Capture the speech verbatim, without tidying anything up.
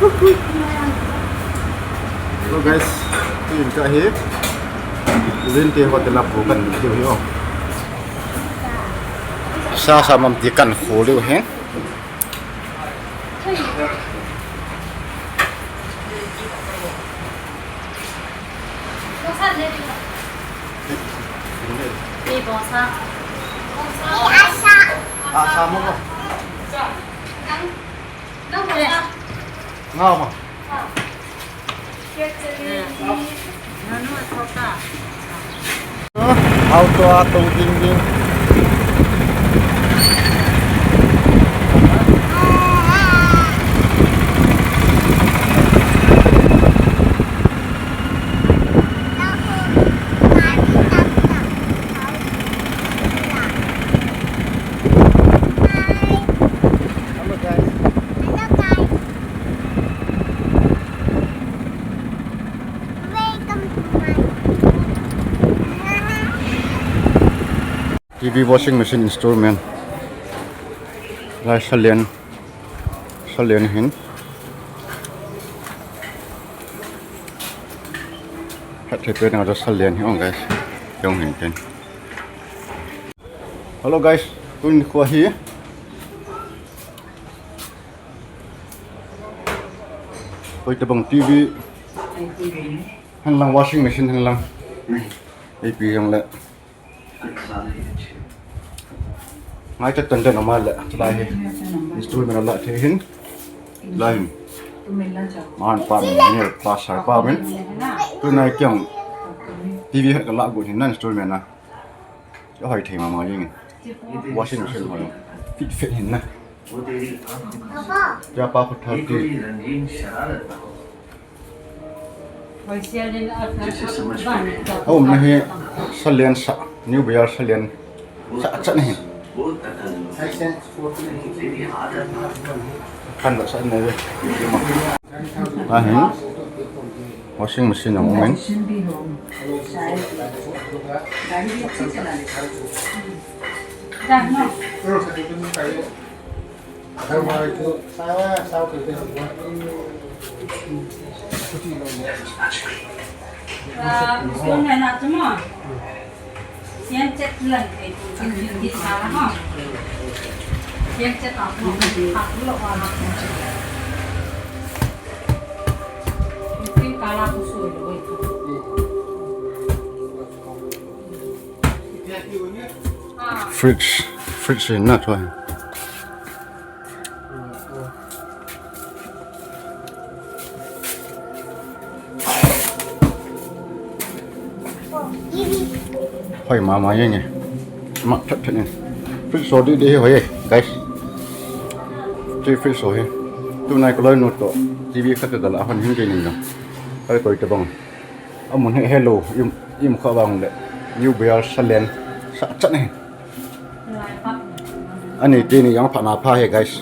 Hello guys, tun ka hi Lente Hotel a pu kan diu hi o. Sa sa mam ti kan khu liu hi. Asa. Asa mo ko. Ngau mo. Auto a tou ding ding. Hello guys. T V washing machine installment. Lai salen. Salen hin. Hat thei pe na salen hi ong guys. Yong hin ten. Hello guys. Tun khu hi. Koi tabang T V. Hen lang washing machine hen lang. A P yang le. Ngai chat tan tan ama le. Lai hi. Installment la thei hin. Lai hin. Man pa min ne pa sa pa min. Tunai kiang. T V hat ka la gu hin nan installment na. Ka hoi thei mama jing. Washing machine hoi. Fit fit hin na. Kya pa khu thirty. Hom na hi salen sa, new beer salen sa chan hin. Kan ba sa ne. Ahin. Washing machine ang umin. Fridge, fridge na choi. Hoi mama jeng e. Ma that that ni. Fridge so di di hoi e, guys. Three fridge so hi. Tunai ko loi nu to. T V khat ka la hon hin ke ni no. Hoi koi tabang. Amun he hello. Im im kha bang le. New beer salen. Sa chan ni. Ani tini yang pha na pha he guys.